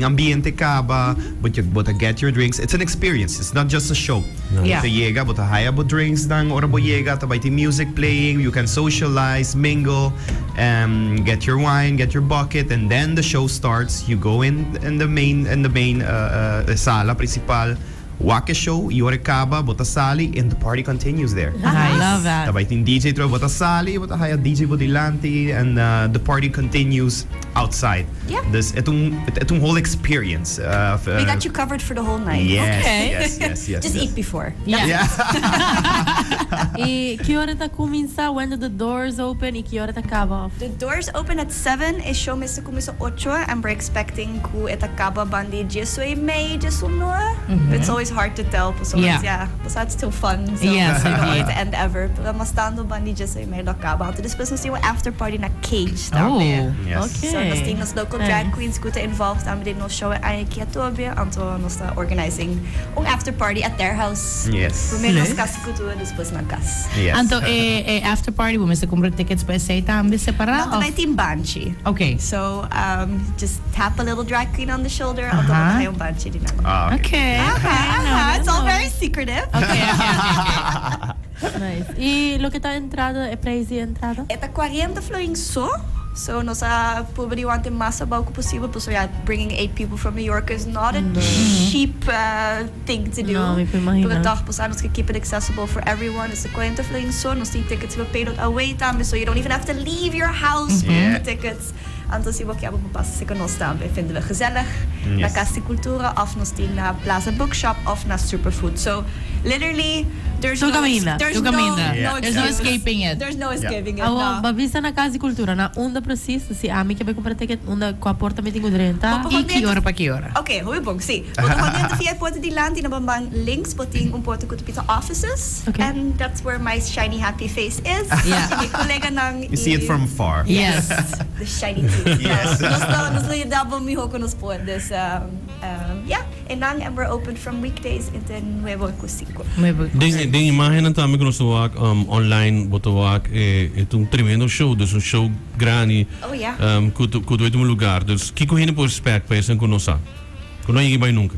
Ambiente caba, but you bo ta get your drinks. It's an experience, it's not just a show. Yeah. Bo ta yega, bo ta haya bo drinks dan ora bo yega, ta bay tin music playing, you can socialize, mingle, get your wine, get your bucket, and then the show starts. You go in in the main in the main sala principal, wak e show y ora e caba bo ta sali and the party continues there. I love that. Ta bay tin DJ trobe, bo ta sali y bo ta haya DJ bo dilanti and the party continues outside. Yeah. Dus e ta un e ta un whole experience. We got you covered for the whole night. Yes, Okay. yes. Just eat before. Yeah. Yeah. Y ki ora ta cuminsa? When do the doors open y ki ora ta caba? The doors open at 7, e show mester cuminsa ocho and we're expecting cu e ta caba bandi 10:30, 11. It's always hard to tell pasobra yeah, pasobra it's still fun so Yes, we don't want it indeed. to end ever. Pero mas tanto bandi 10:30 lo caba. Anto despues nos tin un after party na Cage tambe. Oh, Yes. okay. So nos tin nos local drag queens cu ta involved tambe den nos show e aña aki atobe. Anto nos ta organizing un after party at their house. Yes. Prome nos cas di cultura, despues nan cas. Yes. Anto e e after party bo mester cumpra tickets pa esey tambe separa Nan ta of? bay tin banchi. Okay. So just tap a little drag queen on the shoulder, anto bo ta haya un banchi di nan. Ah, okay. Okay. Aha, aha. It's all very secretive. Okay, okay, okay, okay. Nice. Y loke ta entrada, e prijs di entrada? E ta 40 florin so. So nos a purba di wante mas abou ku posibel pasobra ya bringing eight people from New York is not a cheap thing to do. No, mi por imagina. Pero tòg pues nos ke keep it accessible for everyone. Es ta 40 florin so. Nos tin tickets riba pay.awe tambe so you don't even have to leave your house pa kumpra tickets. Anto si bo ke bo por pasa serka nos tambe. Vinden we gezellig na Cas di Cultura of nos tin na Plaza Bookshop of na Superfood. So literally there's Tur no caminda, there's tur no caminda. no There's no excuse. escaping it. There's no escaping it, Awo, no. bo bisa na Cas di Cultura, na unda precies? Si ami ke bai kumpra ticket, unda kua porta mi tin ku drenta? Bo I por ki ora pa ki ora? Ok, hopi bon, si. Bo ta drenta via e porta dilanti na banban links bo tin un porta ku ta pita offices. Ok. And that's where my shiny happy face is. Yeah. I mi koleganan You see it from far. Yes. The shiny teeth. Yes. Nos ta nos lo yuda bo miho ku nos por. Dus yeah, enan and we're open from weekdays inte nuebe ku sinku. Nuebe ku Den sinku. den imagennan tambe ku nos ta wak online bo ta wak e e ta un tremendo show dus un show grandi Oh yeah. ku ta ku ta wet un lugar dus kiko hende por expect pa esnan ku no sa ku no a yega bai nunka.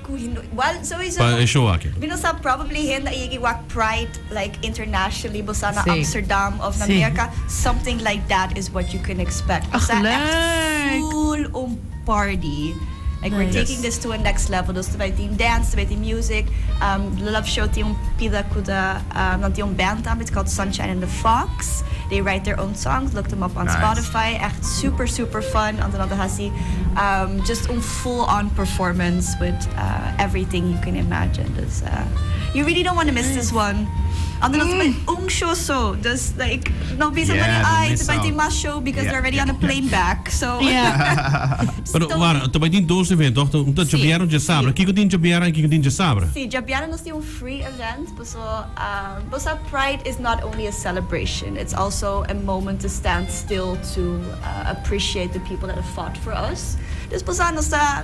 Ku hende well sowieso Pa e show aki. Mi no sa probably hende a yega wak Pride like internationally bo sa na Sí. Amsterdam of na Sí. Merca something like that is what you can expect. Ach, Sa echt leuk. full un party. Like we're Nice. taking this to a next level. Dus ta bay tin dance, ta bay tin music. The Love Show tin un pida cu ta nan tin un band tambe, it's called Sunshine and the Fox. They write their own songs, look them up on Nice. Spotify. Echt super super fun. Anto nan ta haci just un full on performance with everything you can imagine. Dus you really don't want to miss this one. Anto nos ta bay un show so. Dus like no bisa Yeah, mani don't ay miss ta bay tin out. mas show because they're already on a plane back. So Yeah. Pero wara, ta bay tin dos evento, toch? Un ta djabièrnè un djasabra. Kiko tin djabièrnè i kiko tin djasabra? Sí, djabièrnè nos tin un free event paso bo sa Pride is not only a celebration, it's also a moment to stand still to appreciate the people that have fought for us. Dus bo sa nos ta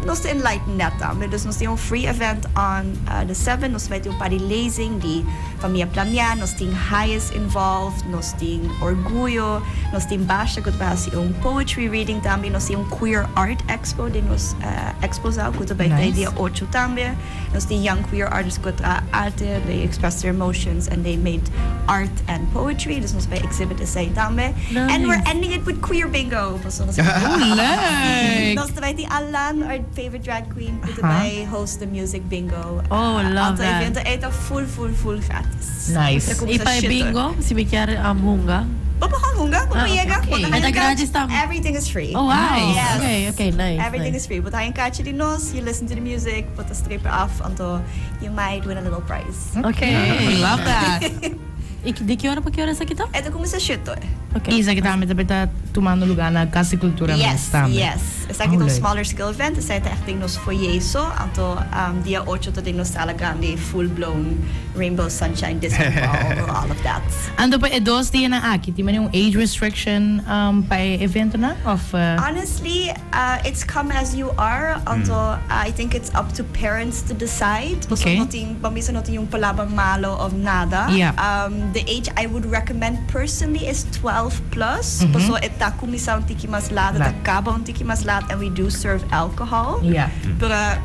nos ta enlighten net tambe. Dus nos tin un free event on the seven, nos ta bay tin un par di lezing di Famia Planea, nos tin Highest involved, nos tin Orguyo, nos tin Basha ku ta bai hasi un poetry reading tambe, nos tin un queer art expo den nos expozaal ku ta bai ta e dia ocho tambe, nos tin young queer artists ku a traha arte, they express their emotions and they made art and poetry, dus nos bai exhibit esei tambe. And we're ending it with queer bingo! Pasobra nos Oh leuk! Nos ta bai tin Alan, our favorite drag queen, ku ta bai host the music bingo. Oh, love Anto that. evento ei ta full full full gratis. Nice. Ta Y cuminsa pa e shit bingo, si mi kier hunga? Bo por gewoon hunga, bo Ah, por yega, okay. bo ta E ta haya gratis kaartje. tambe? Everything is free. Oh wow. Nice. Okay, okay, nice. Everything nice. is free. Bo ta haya un kaartje di nos, you listen to the music, bo ta streep af, anto you might win a little prize. Okay. We love that. Y di ki ora pa ki ora esaki ta? E ta cuminsa shit hoor. Okay. Y esaki tambe ta tumando lugar na Cas di Cultura mes Yes, tambe. yes. Esaki Oh, ta un leuk. smaller scale event, esaki ta echt den nos foyer so, anto dia ocho ta den nos sala grandi full blown rainbow sunshine disco ball, all of that. Anto pa e dos dianan aki tin mane un age restriction pa e eventonan of? Honestly, it's come as you are, anto I think it's up to parents to decide, pasobra no tin, pa mi no tin un palabra malo of nada. The age I would recommend personally is 12 plus, pasobra e ta cuminsa un tiki mas laat, e ta caba un tiki mas laat. that, and we do serve alcohol. But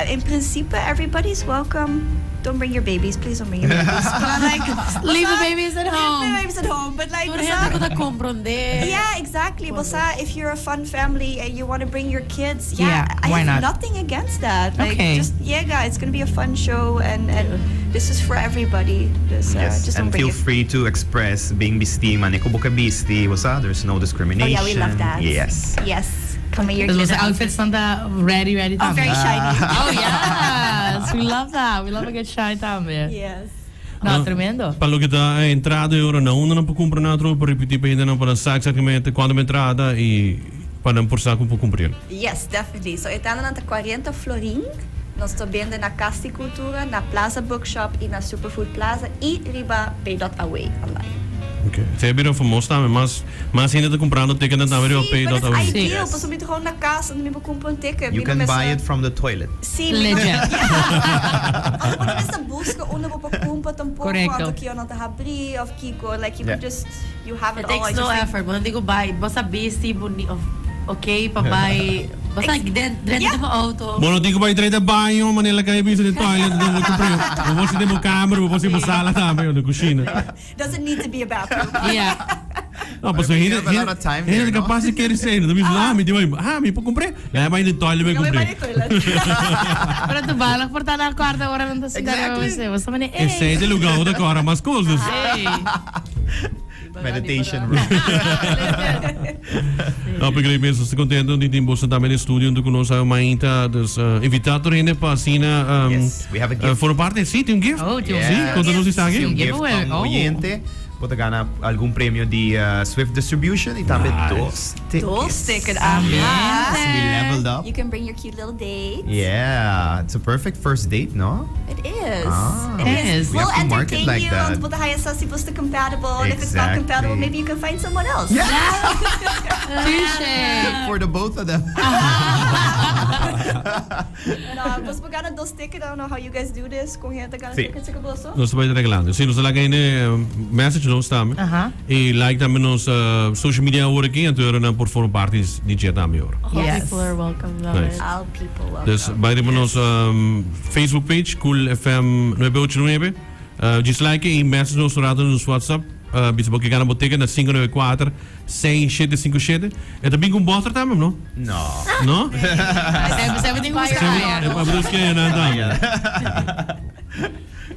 in principe, everybody's welcome. Don't bring your babies, please don't bring your babies. But like, Leave the babies at leave home. the babies at home. But like, Tur hende ku ta komprondé. Yeah, exactly. Basta, if you're a fun family and you want to bring your kids, yeah, Yeah, I why have not? nothing against that. Like, just yeah, it's gonna be a fun show, and this is for everybody. Just Yes, don't and bring feel it. free to express bin bisti manera ku bo ke bisti, what's that? There's no Oh discrimination. yeah, we love that. Yes. Yes. Come in your Dus glitter the outfits ta ready, ready Oh, very shiny. Oh yes, we love that. We love a good shine tambe. Yes. No, tremendo. Pa loke ta entrada awor, na unda nan por kumpra nan otro, pa ripití pa hende nan pa sa eksaktamente kuantu entrada i pa nan por sa kon por kumpra. Yes, definitely. So, entrada ta 40 florin. Nos ta bende na Cas di Cultura, na Plaza Bookshop i na Superfood Plaza i riba pay.aw online. Ok. Esei a bira famoso tambe, mas mas hende ta kumprando ticket tambe riba Si, but it's pay.aw. ideal. Pasobra mi ta gewoon na kas i mi por kumpra un ticket. You can buy it from the toilet. Si, Legit. Anto bo no mester buska unda bo por kumpra tampoko. Korekto. Anto ku nan ta habrí òf kiko. Like you can just you have it, It all. takes I no just think- effort. Bo no tin ku bai, bo sa bisti boni of okay pa bai. Bo sa den den den auto. Bo no tin ku bai drenta baño, manera ku a bisa den toilet, bo por kumpra. Bo por den bo kamber, bo por den bo sala tambe, òf den kushina. Doesn't need to be a bathroom. No, pasobra We hende, have a lot of time hende there, no? kapas di kere sei, no bisa, ah, mi tin bai, ah, mi por kumpra. Lai bai den toilet bai Bai kumpra. den toilet. Pero toevallig por ta na kuarta ora nan ta sinta Exactly. Bo sa manera, Esei ta e lugá unda kòrda mas kos. Hey. Meditation room. No, pero great mes, kontentu di tin boso tambe den studio huntu ku nos mainta. Dus invitá tur hende pa asina um, Yes, we have a gift. forma parti. Si, tin un gift. Oh, tin un Si, gift. konta nos esaki. Tin un Un gift giveaway. pa un Oh. oyente. Bo ta gana algun premio di Swift Distribution i tambe Nice. dos tickets. Dos ticket. Aha. We leveled up. You can bring your cute little date. Yeah, it's a perfect first date, no? It is. Ah. It It is. is. We We'll have to market entertain like you that. and we'll hire si bo ta compatible. And if it's not Exactly. compatible, maybe you can find someone else. Touche. For the both of them. No, pues we gana dos tickets. I don't know how you guys do this. Kon hende ta gana Si. tickets ku boso? Nos ta bai reglando. Si, nos ta laga hende message nos tambe. I like tambe nos social media awor aki, anto nan por forma parti di dje tambe awor. All people are welcome. Love Nice. it. All people welcome. Dus bai riba nos Facebook page, Cool FM 989. Just like i message nos un rato nos WhatsApp. Bisa bo ke gana bo ticket na 594 6757. E ta bin ku un bòter tambe, no? No. No? Semper tin ku buska. E pa bedoel ke nan tambe.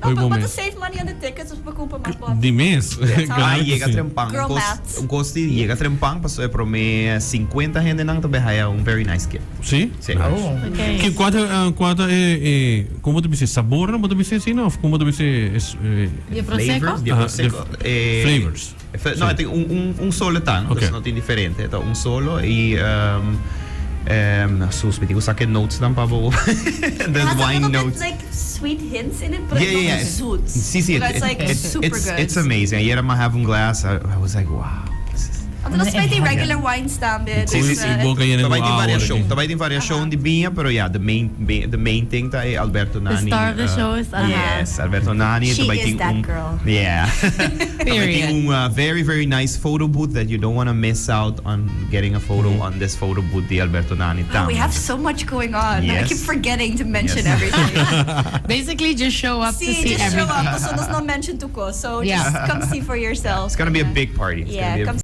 No, Oi, but bom to mes. save money on the tickets, pa kumpra mas bòter. Di mes. Ah, Klaro ku yega si. trempan. Girl Un kos, maths. un kos di yega trempan, paso e promé 50 hendenan tambe haya un very nice gift. Si? Si. Nice. Oh. Okay. Ki kua ta, eh, kua ta e, e, kon bo ta bisa sabor bo ta bisa asina of kon bo ta bisa es, eh, Di prosecco? Flavors, di Aha, prosecco. di flavors. No, Si. tin un, un, un solo ta, no? Ok. Dus no tin diferente. Ta un solo i um, um, sus, mi tin ku saka e notes dan pa bo. It The has a wine little bit notes. like sweet hints in it, but Yeah, it's yeah, not yeah. zoet. Si, si, But it's like super good. it's amazing. Ayera m'a have un glass, I was like, wow. This is Want dat is bij die regular wines tambe. Si, Dus, si, si. Boka yena Tambe tin ku awa variashon, aki. tambe tin variashon di biña, pero yeah, the main thing ta e Alberto Nani. star of the show is Aha. Yes, Alberto Nani. She Tambe is tin that un, girl. Yeah. Tambe Period. tin un very very nice photo booth that you don't want to miss out on getting a photo on this photo booth di Alberto Nani. Oh, we tambe. have so much going on. I Yes. keep forgetting to mention Yes. everything. Basically, just show up to See, see just show everything. up. So does not mention tur kos. So Yeah. just come see for yourself. It's gonna be a big party. It's Yeah, gonna be a come.